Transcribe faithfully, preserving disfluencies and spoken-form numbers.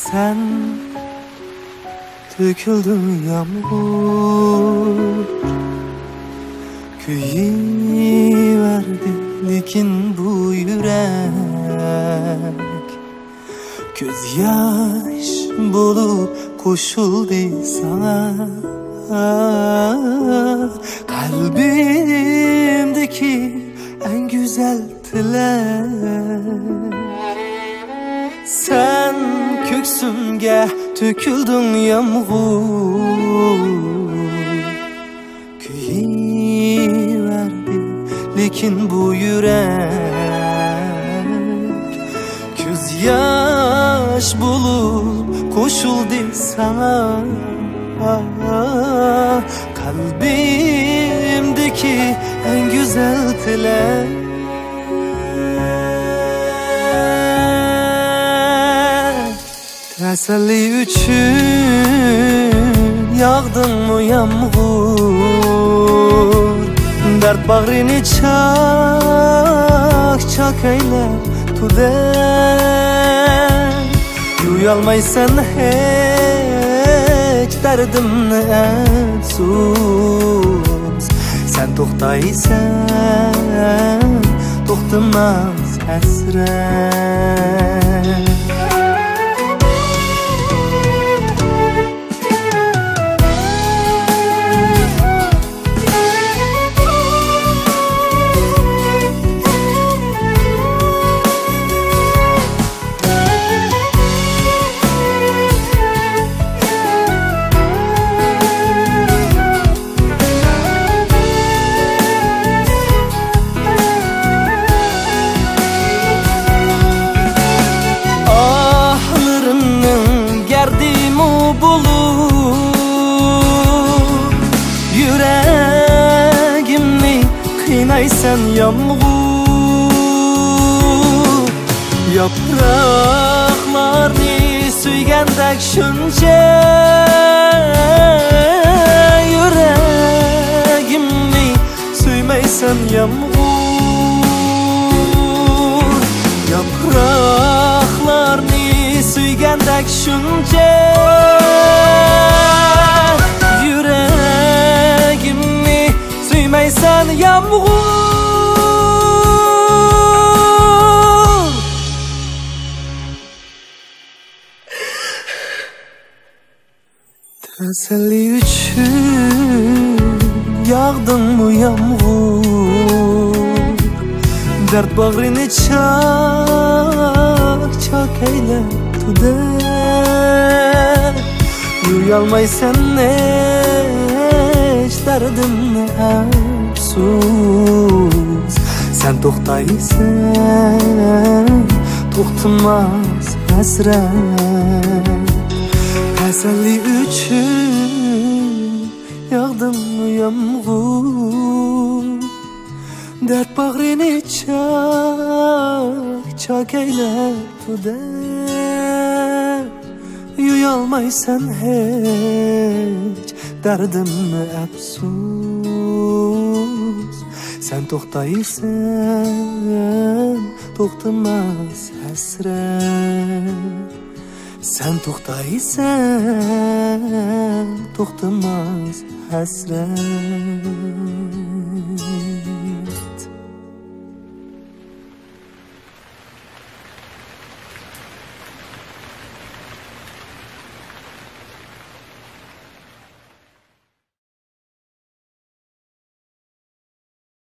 سەن تۆكۈلدۈڭ يامغۇر، كۆيۈۋەردى لېكىن بۇ يۈرەك. كۆز ياش بولۇپ قوشۇلدى ساڭا، قەلبىمدىكى ئەڭ گۈزەل تىلەك. سەن كۆكسۈمگە تۆكۈلدۈڭ يامغۇر، كۆيۈۋەردى لېكىن بۇ يۈرەك. كۆز ياش بولۇپ قوشۇلدى ساڭا، قەلبىمدىكى ئەڭ گۈزەل تىلەك. تەسەللى ئۈچۈن ياغدىڭمۇ يامغۇر؟ دەرد باغرىنى چاك-چاك ئەيلەپ تۇدى. يۇيالمايسەن ھېچ دەردىمنى ئەپسۇس. سەن توختايسەن توختىماس ھەسرەت. ئاھلىرىمنىڭ گەردىمۇ بولۇپ، يۈرەگىمنى قىينايسەن يامغۇر. ياپراقلارنى سۆيگەندەك شۇنچە، يۈرەگىمنى سۆيمەيسەن يامغۇر. ياپراقلارنى سۆيگەندەك شۇنچە، يۈرەگىمنى سۆيمەيسەن يامغۇر. تەسەللى ئۈچۈن ياغدىڭمۇ يامغۇر؟ دەرد باغرىنى چاك-چاك ئەيلەپ تۇدى. يۇيالمايسەن ھېچ دەردىمنى ئەپسۇس. سەن توختايسەن توختىماس ھەسرەت. تەسەللى ئۈچۈن ياغدىڭمۇ يامغۇر؟ دەرد باغرىنى چاك-چاك ئەيلەپ تۇدى. يۇيالمايسەن ھېچ دەردىمنى ئەپسۇس. سەن توختايسەن توختىماس ھەسرەت. سەن توختايسەن توختىماس ھەسرەت.